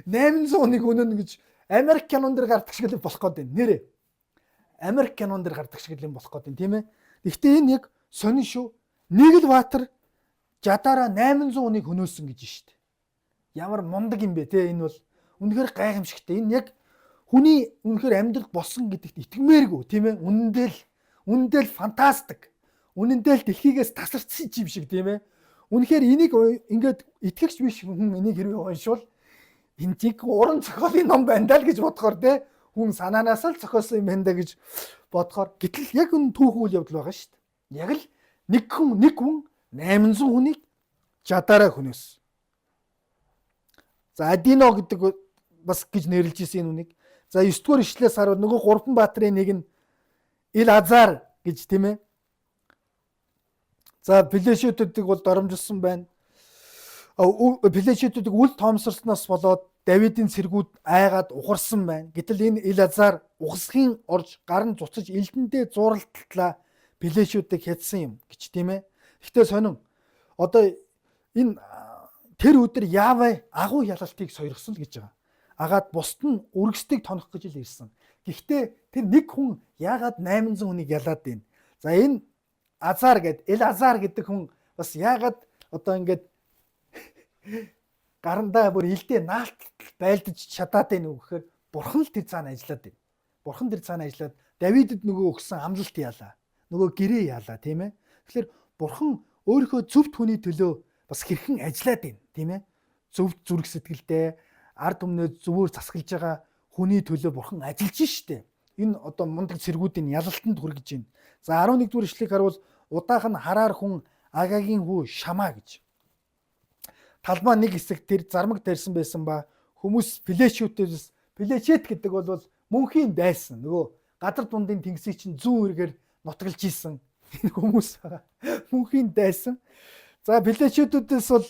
800-ны хүнөн гэж Америк кинон дээр гардаг шиг л болох гээд байна. Нэрээ. Америк кинон дээр гардаг шиг л юм болох гээд байна, тийм ээ. Гэхдээ энэ яг сонин шүү. Нэг л баатар жадаараа 800-ыг хөнөөсөн гэж шүү дээ. Ямар мундаг юм бэ те, энэ бол үнэхээр гайхамшигтай. Энэ яг хүний үнэхээр амьдрал болсон гэдэгт итгэмээргүй, тийм ээ. Үнэндээ л фантастик. Үнэндээ л дэлхийгээс тасарсан юм шиг, тийм ээ. Үнэхээр энийг ингээд итгэгч биш хүн энийг хэрвээ уншвал энэ чиг уран зохиолын ном байна даа л гэж бодохоор те, хүн санаанаас л зохиосон юм байна даа гэж бодохоор гэтэл яг энэ түүх үйл явдал байгаа шүү дээ. Яг л нэг хүн 800 хүнийг жадаараа хөнөөс. За Адино гэдэг бас гэж нэрлэж исэн энэ үнийг. За 9 дугаар ишлээс харвал нөгөө гурван баатрын нэг нь Ил Азар гэж, тийм ээ. За Пелешүүдийг бол доромжилсан байна. Пелешүүдийг үл тоомсорсноос болоод Давидын цэргүүд айгаад ухарсан байна. Гэтэл энэ Илазар ухасхийн орж гар нь цуцаж элдэндээ зууралдлаа. Пелешүүдийг хядсан юм гэж, тийм ээ. Гэхдээ сонин одоо энэ тэр өдөр Яве агуу ялалтыг сойргосон л гэж байгаа. Агаад бусд нь үргэсдийг тонох гэж л ирсэн. Гэхдээ тэр нэг хүн яагаад 800 хүнийг ялаад байна? За, энэ Азар гэд Эл Азар гэдэг хүн бас яагаад одоо ингээд гарандаа бүр илдээ наалт байлдаж чадаад байна уу гэхээр бурхан л тэр цаана ажиллаад байна. Бурхан тэр цаана ажиллаад Давидэд нөгөө өгсөн амлалт яалаа. Нөгөө гэрээ яалаа, тийм ээ. Тэгэхээр бурхан өөрийнхөө зөвхт хүний төлөө бас хэрхэн ажиллаад байна, тийм ээ. Зөвхт зүрх сэтгэлдээ ард түмнээ зөвөөр засаглаж байгаа хүний төлөө бурхан ажиллаж штэ. Энэ одоо мундаг цэргүүдийн ялалтанд хүргэж байна. За, 11 дугаар ишлэгийг харуул, удаах нь хараар хүн Агагийн хүү Шамаа гэж. Талбай нэг хэсэг тэр зармаг тарьсан байсан ба хүмүүс Пелешүүдээс, Пелешет гэдэг бол мөнхийн дайсан, нөгөө газар дундын тэнгисийг чинь зүүн эргээр нутгалж исэн энэ хүмүүс байгаа. Мөнхийн дайсан. За, Пелешетүүдээс бол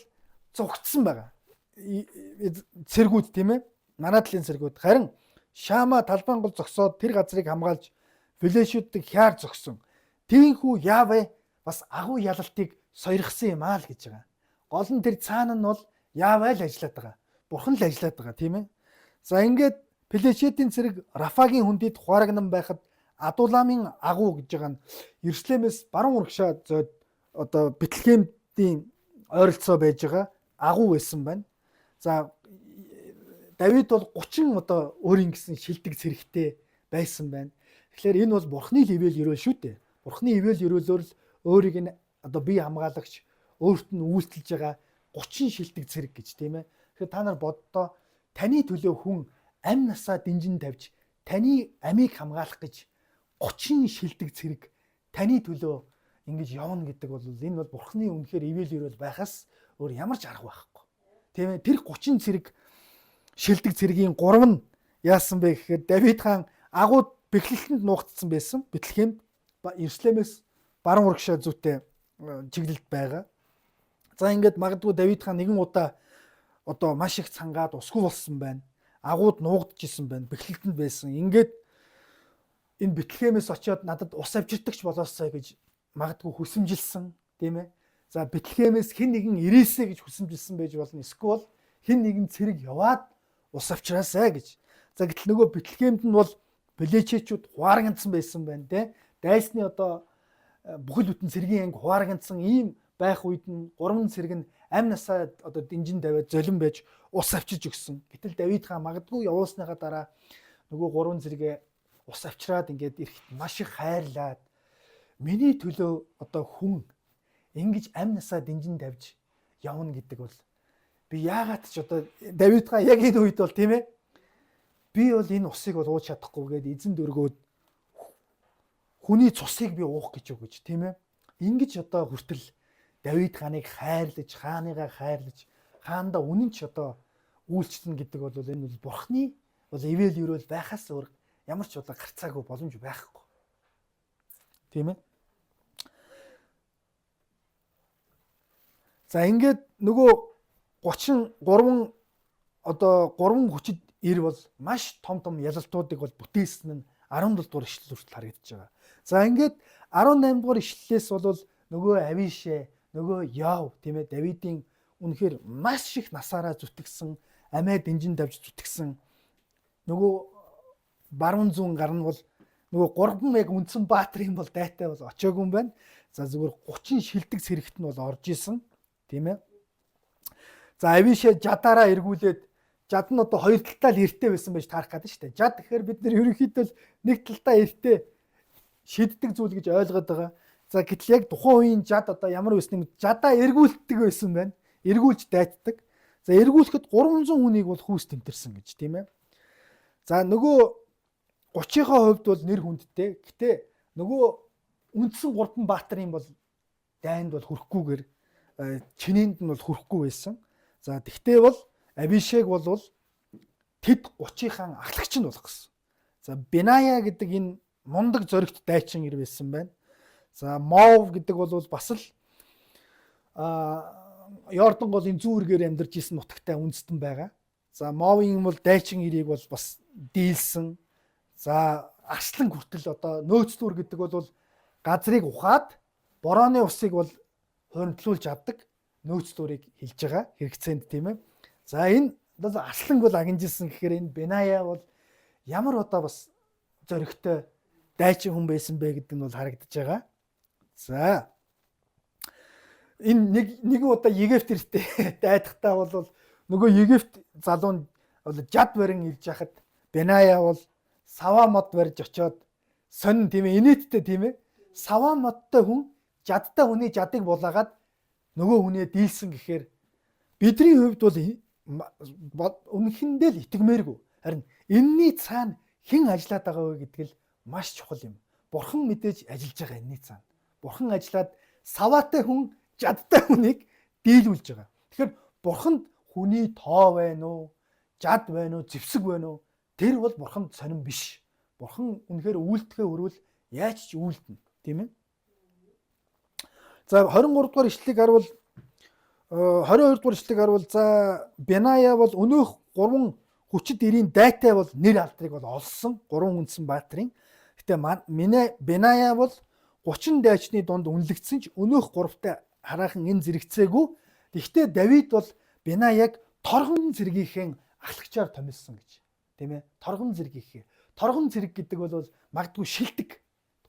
зугтсан байгаа. Цэргүүд, тийм ээ. Манай талын цэргүүд. Харин Шама талбайн гол зогсоод тэр газрыг хамгаалж Пелешүүдийг хяар зогсон. Тийхүү Яве бас агуу ялалтыг сойрхсон юм аа л гэж байгаа. Гол нь тэр цаана нь бол Яве л ажиллаад байгаа. Бурхан л ажиллаад байгаа, тийм ээ. За, ингээд Пелешетийн цэрэг Рафагийн хүндэд хуарагнан байхад Адуламын агуу гэж байгаа нь Иерусалимээс баруун урагшаа зойд одоо Бэтлехемдийн ойролцоо байж байгаа агуу байсан байна. За, Давид бол 30 одоо өөрийн гэсэн шилдэг цэрэгтэй байсан байна. Тэгэхээр энэ бол бурхны л ивэл өрөөл шүү дээ. Бурхны ивэл өрөөлөөр л өөрийг нь одоо бие хамгаалагч, өөрт нь үйлдэлж байгаа 30 шилдэг цэрэг гэж, тийм ээ. Тэгэхээр та нар боддоо, таны төлөө хүн амь насаа дэнжин тавьж таны амийг хамгаалах гэж 30 шилдэг цэрэг таны төлөө ингэж явна гэдэг бол энэ бол бурхны үнэхээр ивэл өрөөл байхаас өөр ямар ч арга байхгүй. Тийм ээ. Тэр 30 цэрэг, шилдэг цэргийн 3 нь яасан бэ гэхээр Давид хаан агууд бэхлэлтэнд нуугдсан байсан. Бэтлехемд, Иерусалимээс баруун урагшаа зүйтэй чиглэлд байгаа. За, ингээд магадгүй Давид хаан нэгэн удаа одоо маш их цангаад усгүй болсон байна. Агууд нуугдчихсан байна. Бэхлэлтэнд байсан. Ингээд энэ Бэтлехемээс очиод надад ус авчирдагч болоосай гэж магадгүй хүсэмжилсэн, тийм ээ. За, Бэтлехемээс хэн нэгэн ирээсэй гэж хүсэмжилсэн байж болно. Эсвэл хэн нэгэн цэрэг яваад ус авчраасай гэж. За, гэтэл нөгөө Бэтлехемд нь бол Пелечечүүд хуарагнсан байсан байна, те. Дайсны одоо бүхэл бүтэн цэргийн анги хуарагнсан ийм байх үед нь гурван цэрэг нь амь насаа одоо дэнжин тавиад золин байж ус авчиж өгсөн. Гэтэл Давид хаан магадгүй явуулсныхаа дараа нөгөө гурван цэргээ ус авчираад ингээд ирэхэд маш их хайрлаад, миний төлөө одоо хүн ингэж амь насаа дэнжин тавьж явна гэдэг бол би яагаад ч одоо Давид хаан яг энэ үед бол, тийм ээ, би бол энэ усыг бол ууж чадахгүй гээд эзэн дөргөөд хүний цусыг би уух гэж өгөж, тийм ээ, ингэж одоо хүртэл Давид хааныг хайрлаж, хааныгаа хайрлаж, хаандаа үнэн ч одоо үйлчлэн гэдэг бол энэ бол бурхны бол ивэл өрөөл байхаас өөр ямар ч одоо гарцаагүй боломж байхгүй. Тийм ээ. За, ингээд нөгөө 33 одоо 3 хүчит ир бол маш том том ялалтуудыг бол бүтээсэн нь 17 дугаар ишлэл хүртэл харагдаж байгаа. За, ингээд 18 дугаар ишлэлээс бол нөгөө Авишэ, нөгөө Яв, тийм ээ, Давидын үнэхээр маш их насаараа зүтгэсэн, амиа дэнжин тавьж зүтгэсэн нөгөө баруун зүүн гар нь бол нөгөө гурван яг үндсэн баатрын бол дайтай бол очоогүй юм байна. За, зүгээр 30 шилдэг цэрэгт нь бол орж исэн, тийм ээ. За, Авишэ жадаараа эргүүлээд, жад нь одоо хоёр талдаа л эртээ байсан байж таарах гэдэг шүү дээ. Жад гэхээр бид нэр ерөнхийдөө л нэг талдаа эртээ шиддэг зүйл гэж ойлгоод байгаа. За, гэтэл яг тухайн үеийн жад одоо ямар байсан юм, жадаа эргүүлдэг байсан байна. Эргүүлж дайтдаг. За, эргүүлэхэд 300 хүнийг бол хүүс тэмтэрсэн гэж, тийм ээ. За, нөгөө 30-ийнхаа хувьд бол нэр хүндтэй. Гэтэ нөгөө үндсэн гурван баатрын бол дайнд бол хүрэхгүйгээр чинээнд нь бол хүрэхгүй байсан. За, тэгтээ бол Абишег бол тэд 30-ийнхаа ахлагч нь болох гэсэн. За, Беная гэдэг энэ мундаг зоригт дайчин ир байсан байна. За, Мов гэдэг бол бас л Йордан голын зүүн эргээр амьдарч исэн нутагтай үндэстэн байгаа. За, Мовын бол дайчин ирийг бол бас дийлсэн. За, арслан хүртэл одоо нөөцлүүр гэдэг бол Газрыг ухаад борооны усыг бол хуримтлуулж авдаг нөөц дурыг хэлж байгаа хэрэгцээнд, тийм ээ. За, энэ бол арсланг бол агнжилсан гэхээр энэ Беная бол ямар одоо бас зоригтой дайчин хүн байсан бэ гэдэг нь бол харагдаж байгаа. За, энэ нэгэн удаа Египт эртээ дайдахдаа бол нөгөө Египт залуу нь бол жад барин ирж яхад Беная бол саваа мод барьж очиод сонин, тийм ээ, инээдтэй, тийм ээ, саваа модтой хүн жадтай хүний жадыг булаагаад нөгөө хүнээ дийлсэн гэхээр бидний хувьд бол үнэхэндээ л итгэмээргүй. Харин энэний цаана хэн ажиллаад байгаа вэ гэдэг л маш чухал юм. Бурхан мэдээж ажиллаж байгаа энэний цаана. Бурхан ажиллаад саваатай хүн жадтай хүнийг дийлүүлж байгаа. Тэгэхээр бурханд хүний тоо байна уу, жад байна уу, зэвсэг байна уу? Тэр бол бурханд сонин биш. Бурхан үнэхээр үйлдэхээ өрвөл яаж ч үйлдэнэ, тийм ээ. За, 23 дугаар ишлэгийг харвал, 22 дугаар ишлэгийг харвал, за, Беная бол өнөөх гурван хүчит эрийн дайтай бол нэр алдрыг бол олсон гурван үндсэн баатрын. Гэтэ миний Беная бол 30 дайчны дунд үнэлэгдсэн ч өнөөх гуравтай хараахан энэ зэрэгцээгүй. Гэхдээ Давид бол Бенаяг торгон зэргийнхээ ахлагчаар томилсон гэж. Тийм ээ. Торгон зэргийнхээ. Торгон зэрэг гэдэг бол магадгүй шилдэг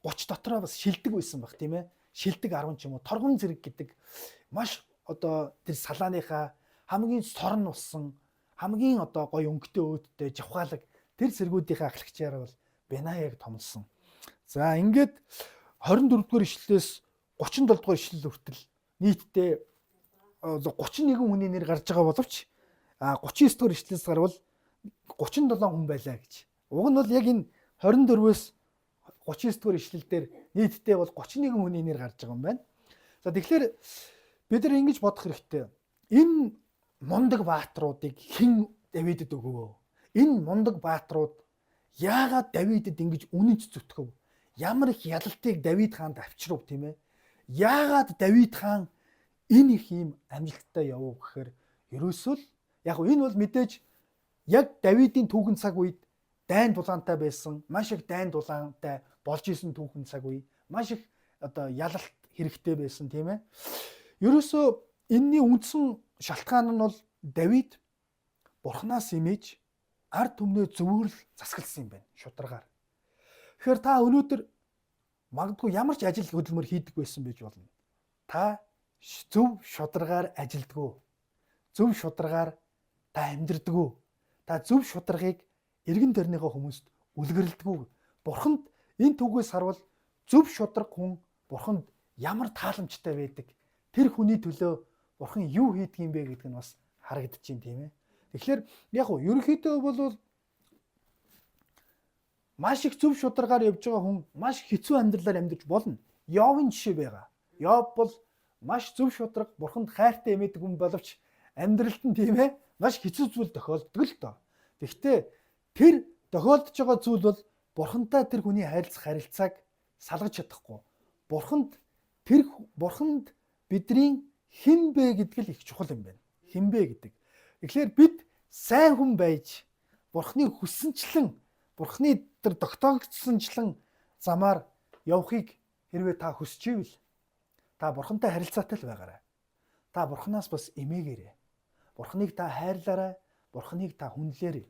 30 дотроо бас шилдэг байсан баг, тийм ээ. Шилдэг 10 ч юм уу. Торгон зэрэг гэдэг маш одоо тэр салааныхаа хамгийн сорн болсон, хамгийн одоо гоё өнгөтэй өөдтэй жавхаалаг тэр цэргүүдийнхээ ахлагчаар бол Бенаяг томилсон. За, ингээд 24 дугаар ишлэлээс 37 дугаар ишлэл хүртэл нийтдээ 31 хүний нэр гарч байгаа боловч 39 дугаар ишлэлээс гарвал 37 хүн байлаа гэж. Уг нь бол яг энэ 24-өөс 39 дугаар ишлэл дээр нийтдээ бол 31 хүний нэр гарч байгаа юм байна. За, тэгэхээр бид нар ингэж бодох хэрэгтэй. Энэ мундаг баатруудыг хэн Давидэд өгөвөө? Энэ мундаг баатрууд яагаад Давидэд ингэж үнэнч зүтгэв? Ямар их ялалтыг Давид хаанд авчирв, тийм ээ? Яагаад Давид хаан энэ их ийм амжилттай явв гэхээр ерөөсөө л яг энэ бол мэдээж яг Давидын түүхэн цаг үед дайн дулаантай байсан, маш их дайн дулаантай болж исэн түүхэн цаг үе, маш их одоо ялалт хэрэгтэй байсан, тийм ээ. Ерөөсөө энэний үндсэн шалтгаан нь бол Давид бурхнаас имэж ард түмнээ зөвөр л засагласан юм байна шударгаар. Тэгэхээр та өнөөдөр магадгүй ямар ч ажил хөдөлмөр хийдэг байсан байж болно. Та зөв шударгаар ажилдгүү. Зөв шударгаар та амьдрдаггүй. Та зөв шударгыг эргэн тойрныхоо хүмүүст үлгэрлэдэггүй. Бурханд энэ түүхээс харвал зөв шударга хүн бурханд ямар тааламжтай байдаг. Тэр хүний төлөө бурхан юу хийдэг юм бэ гэдэг нь бас харагдаж байна, тийм ээ. Тэгэхээр яг уу ерөнхийдөө бол маш их зөв шударгаар явж байгаа хүн маш хэцүү амьдралаар амьдарч болно. Йовын жишээ байгаа. Йов бол маш зөв шударга, бурханд хайртай эмээдэг хүн боловч амьдралд нь, тийм ээ, маш хэцүү зүйл тохиолддог л доо. Гэхдээ тэр тохиолдож байгаа зүйл бол бурхантай тэр хүний харилцах харилцааг салгаж чадахгүй. Бурханд тэр бурханд бидний хэн бэ гэдэг л их чухал юм байна. Хэн бэ гэдэг. Тэгэхээр бид сайн хүн байж бурхны хүссэнчлэн, бурхны тэр тогтоогдсончлон замаар явахыг хэрвээ та хүсч ивэл та бурхантай харилцаатай л байгаарай. Та бурхнаас бас эмээгээрэй. Бурхныг та хайрлаарай. Бурхныг та хүндлээрэй.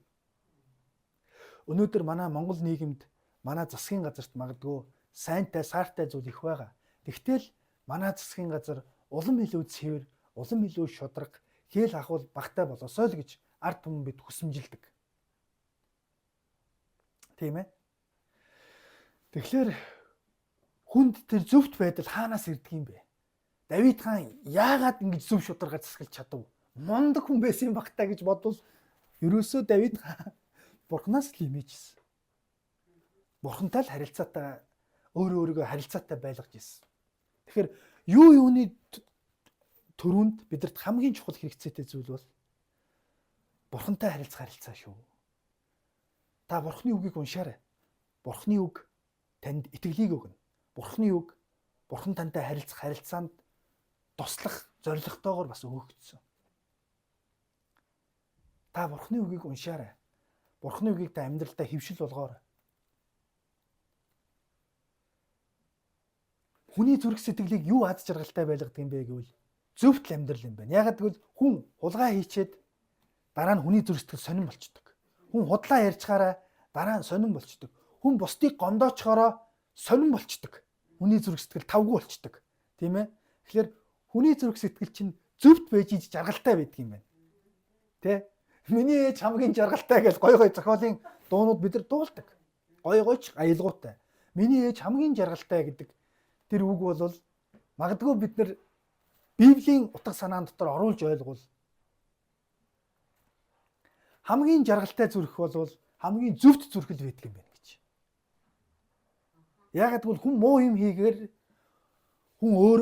Өнөөдөр манай Монгол нийгэмд, манай засгийн газарт магадгүй сайнтай саартай зүйл их байгаа. Тэгтэл манай засгийн газар улам илүү цэвэр, улам илүү шударга, хэл ахуул багтай болосоо л гэж ард түмэн бид хүсэмжилдэг. Тийм ээ. Тэгэхээр хүнд тэр зөвхт байдал хаанаас ирдэг юм бэ? Давид хаан яагаад ингэж зөв шударгаар засаглаж чадав? Мундаг хүн байсан юм баг та гэж бодвол ерөөсөө Давид хаан бурхнаас л имээжсэн. Бурхантай л харилцаатай, өөрөө өөрийгөө харилцаатай байлгаж ирсэн. Тэгэхээр юу юуны төрөнд бидэрт хамгийн чухал хэрэгцээтэй зүйл бол бурхантай харилцах харилцаа шүү. Та бурхны үгийг уншаарай. Бурхны үг танд итгэлийг өгнө. Бурхны үг бурхан тантай харилцах харилцаанд туслах зорилготойгоор бас өгөгдсөн. Та бурхны үгийг уншаарай. Бурхны үгийг та амьдралдаа хэвшил болгоорой. Хүний зүрх сэтгэлийг юу аз жаргалтай байлгадаг юм бэ гэвэл зөвхт амьдрал юм байна. Яагаад гэвэл хүн хулгай хийчээд дараа нь хүний зүрх сэтгэл сонин болчдөг. Хүн худлаа ярьчхаараа дараа нь сонин болчдөг. Хүн бусдыг гомдоочхоороо сонин болчдөг. Хүний зүрх сэтгэл тавгүй болчдөг. Тийм ээ? Тэгэхээр хүний зүрх сэтгэл чинь зөвхт байж иж жаргалтай байдаг юм байна. Тэ? Миний ээж хамгийн жаргалтай гэж гой гой зохиолын дуунууд бид нар дуулдаг. Гой гойч аялгуутай. Миний ээж хамгийн жаргалтай гэдэг тэр үг бол магадгүй бид нар Библийн утга санаан дотор оруулж ойлгвол хамгийн жаргалтай зүрх бол хамгийн зөвхт зүрх л байдаг юм байна гэж. Яагаад гэвэл хүн муу юм хийгээр хүн өөр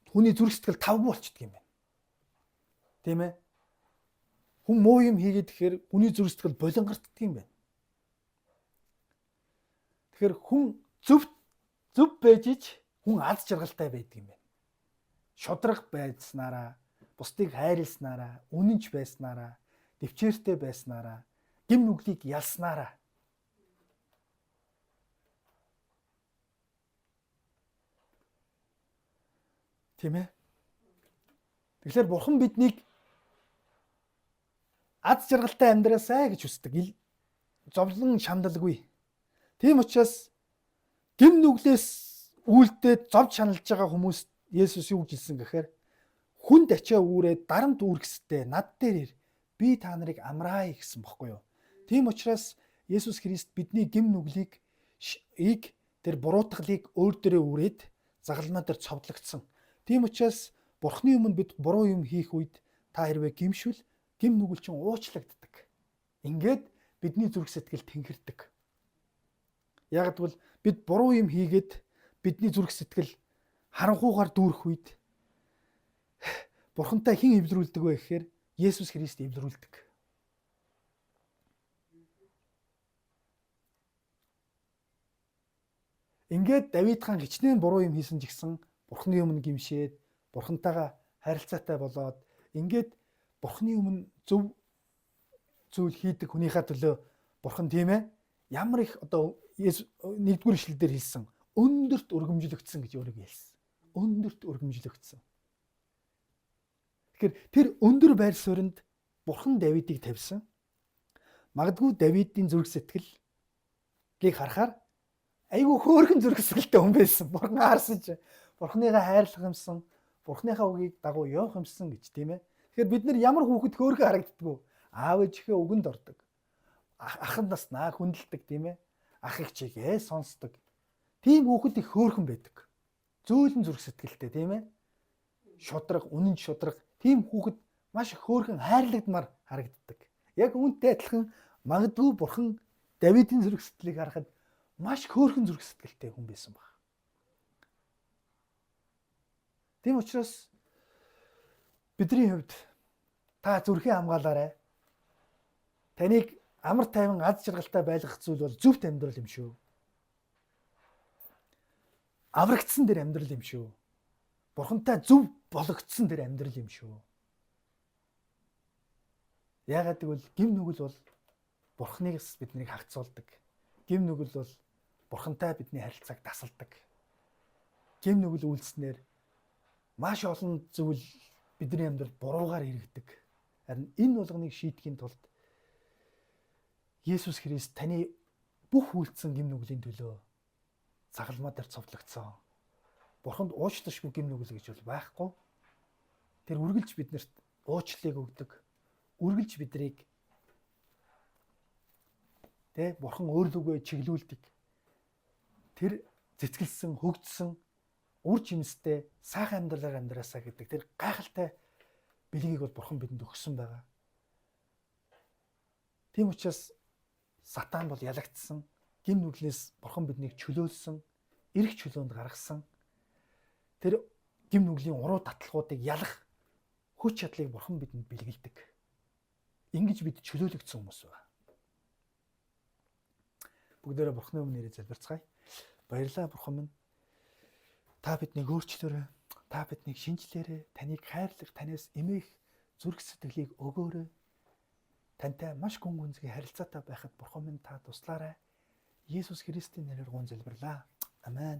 хүний зүрх сэтгэл тавгүй болчдөг юм байна. Тийм ээ? Хүн муу юм хийгээд тэгэхээр хүний зүрх сэтгэл болонгортдог юм байна. Тэгэхээр хүн зөв зөв байж ич хүн аз жаргалтай байдаг юм байна. Шудраг байснараа, бусдыг хайрласнараа, үнэнч байснараа, дэвчээртэй байснараа, гэм нүглийг ялснараа. Тийм ээ? Тэгэхээр бурхан биднийг аз жаргалтай амьдраасай гэж хүсдэг. Зовлон шаналлгүй. Тийм учраас гэм нүглээс үйлдээд зовж шаналж байгаа хүмүүс Есүс юу гэж хэлсэн гэхээр хүнд ачаа үүрээ дарамт үүргэстэй над дээр ир. Би та нарыг амраая гэсэн бохгүй юу. Тийм учраас Есүс Христ бидний гэм нүглийг тэр буруутгалыг өөр дээрээ үүрээд загалмаа дээр цовдлогдсон. Тийм учраас Бурхны өмнө бид буруу юм хийх үед та хэрвээ гимшвэл гэм нүгэл чинь уучлагддаг. Ингээд бидний зүрх сэтгэл тэнхэрдэг. Яг гэвэл бид буруу юм хийгээд бидний зүрх сэтгэл харанхуугаар дүүрэх үед Бурхантай хэн эвлэрүүлдэг вэ гэхээр Есүс Христ эвлэрүүлдэг. Ингээд Давид хаан хичнээн буруу юм хийсэн ч гэсэн Бурхны өмнө гимшээд Бурхантайгаа харилцаатай болоод ингээд Бурхны өмнө зөв зүйл хийдэг хүнийхээ төлөө Бурхан тийм ээ ямар их одоо нэгдүгээр ишлэл дээр хэлсэн өндөрт өргөмжлөгдсөн гэж өөрийгөө хэлсэн. Өндөрт өргөмжлөгдсөн. Тэгэхээр тэр өндөр байр суурьнд Бурхан Давидыг тавьсан. Магадгүй Давидын зүрх сэтгэлийг харахаар айгүй хөөрхөн зүрх сэтгэлтэй хүн байсан. Бурхан харсан чи Бурханыгаа хайрлах юмсан, Бурханыхаа үгийг дагуу явах юмсан гэж тийм ээ. Тэгэхээр бид нар ямар хүүхэд хөөрхөн харагддгүү. Аав ээжийнхээ үгэнд ордог. Ах нь бас наа хүндэлдэг тийм ээ. Ах их чигээ сонсдог. Тийм хүүхэд их хөөрхөн байдаг. Зөөлөн зүрх сэтгэлтэй тийм ээ. Шудраг, үнэн шудраг тийм хүүхэд маш их хөөрхөн хайрлагдмаар харагддаг. Яг үүнтэй адилхан магадгүй Бурхан Давидын зүрх сэтгэлийг харахад маш хөөрхөн зүрх сэтгэлтэй хүн байсан баг. Тийм учраас бидний хувьд та зүрхээ хамгаалаарай. Таныг амар тайван аз жаргалтай байлгах зүйл бол зөвхт амьдрал юм шүү. Аврагдсан тэр амьдрал юм шүү. Бурхантай зөв бологдсон тэр амьдрал юм шүү. Яагаад гэвэл гэм нүгэл бол Бурхныг биднийг хагцуулдаг. Гэм нүгэл бол Бурхантай бидний харилцааг дасалдаг. Гэм нүгэл үйлснээр маш олон зүйл бидний амьдрал буруугаар эргэдэг. Харин энэ болгоныг шийдэхийн тулд Есүс Христ таны бүх үйлдсэн гэм нүглийн төлөө загалмаа дээр цовдлогдсон. Бурханд уучлашгүй гэм нүгэл гэж бол байхгүй. Тэр үргэлж биднэрт уучлалыг өгдөг. Үргэлж биднийг тэ Бурхан өөр лүгөө чиглүүлдэг. Тэр цэцгэлсэн, хөгжсөн үр жимстэй сайхан амьдралаар амьдраасаа гэдэг тэр гайхалтай бэлгийг бол Бурхан бидэнд өгсөн байгаа. Тийм учраас сатан бол ялагдсан. Гэм нүглээс Бурхан биднийг чөлөөлсөн, эрх чөлөөнд гаргасан. Тэр гэм нүглийн уруу татлагуудыг ялах хүч чадлыг Бурхан бидэнд бэлгэлдэг. Ингэж бид чөлөөлөгдсөн хүмүүс байна. Бүгдээрээ Бурханы өмнө нэрээ залбирцгаая. Баярлалаа Бурхан минь. Та биднийг өөрчлөөрэй. Та биднийг шинчлээрэй. Таныг хайрлах, танаас эмээх зүрх сэтгэлийг өгөөрэй. Тантай маш гүн гүнзгий харилцаатай байхад Бурхан минь та туслаарай. Есүс Христийн нэрээр гун залбирлаа. Амен.